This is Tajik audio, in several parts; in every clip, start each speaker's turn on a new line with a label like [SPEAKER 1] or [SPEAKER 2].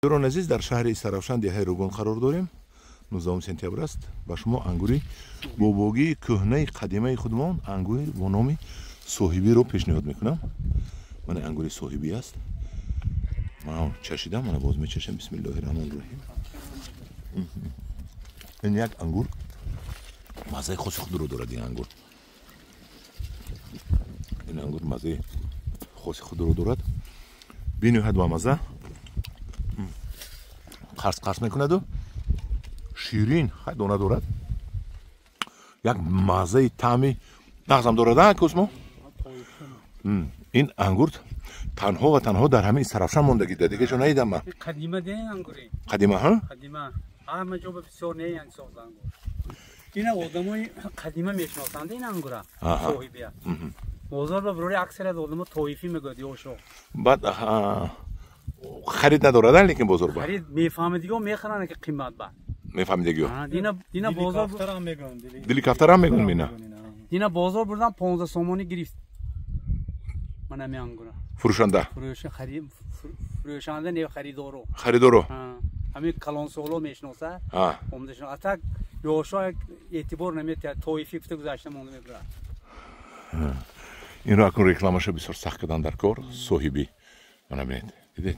[SPEAKER 1] Дӯрон азиз, дар шаҳри Истаравшан, деҳаи Ругон қарор дорем. 19 сентябр аст. Ба шумо ангури бобогии кӯҳнаи қадимаи худмон, ангури бо номи Соҳибиро пешниҳод мекунам. Мана ангури Соҳибӣ аст. Ман чашидам, мана боз мечашам. Бисмиллоҳи раҳмони раҳим. Ин як ангур маззаи хоси худро дорад. Ин ангур, ин ангур маззаи хоси худро дорад, бениҳоят бамазза, қарс қарс мекунаду ширин, хай дона дорад, як маззаи таъми нағзам дорад. Космо, ин ангур танҳо ва танҳо дар ҳамин Истаравшан мондагӣ, дар дигар ҷо надидам ман.
[SPEAKER 2] Қадима де ангури.
[SPEAKER 1] Қадима, ҳа.
[SPEAKER 2] Қадима, ҳама ҷо ба бисёр не сохта ангур. Ина одамои қадима мешиносанд ин ангура, соҳибия. Бозор ба бирори аксарият одамо тоифӣ мегӯяд, ёшо.
[SPEAKER 1] Баъд харид надорад, лекин бозор ба
[SPEAKER 2] харид мефаҳмидиго мехаранд, ки қимат ба.
[SPEAKER 1] Мефаҳмидагиё.
[SPEAKER 2] Дина бозор
[SPEAKER 1] дили кафтарам мегӯям ина.
[SPEAKER 2] Дина бозор бурдам, 15 сомонӣ гирифт. Мана ми ангура.
[SPEAKER 1] Фурӯшанда.
[SPEAKER 2] Фурӯшанда не, харидоро.
[SPEAKER 1] Харидоро.
[SPEAKER 2] Ҳамин калонсоло мешиноса. Омдашон. А так ёшо эътибор наметиҳад, тоифӣ гуфта гузашта монда мебурад.
[SPEAKER 1] Инро акнун рекламаша бисёр сахт кардан дар кор, Соҳибӣ. Мана бинед, дидед?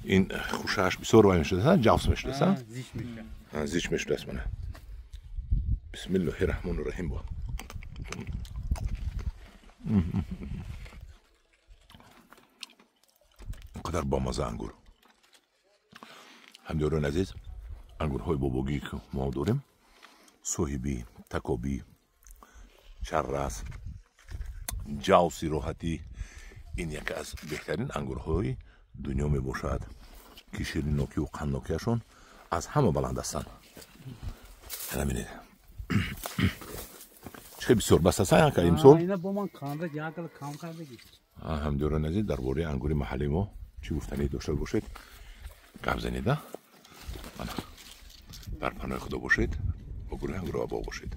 [SPEAKER 1] Ин хушааш бисёр вай мешудааст, ҷавс мешудааст,
[SPEAKER 2] зич мешавад.
[SPEAKER 1] Зич мешудааст. Мана, бисмиллоҳи раҳмони раҳим. Бо қадар бомаза ангур. Ҳамдиёрони азиз, ангурҳои бобогӣ ки мо дорем, Соҳибӣ, Такобӣ, Чаррас, Ҷавси Роҳатӣ, ин яке аз беҳтарин ангурҳои дунё мебошад, ки шириннокиву қанднокиашон аз ҳама баланд ҳастанд. Ана бинед, чӣ хел бисёр баст аст ака имсол. Ҳамдиёрони азиз, дар бораи ангури маҳаллии мо чӣ гуфтанӣ дошта бошед, гап занеда. Дар паноҳи Худо бошед, бо гурӯҳи Ангурова боғ бошед.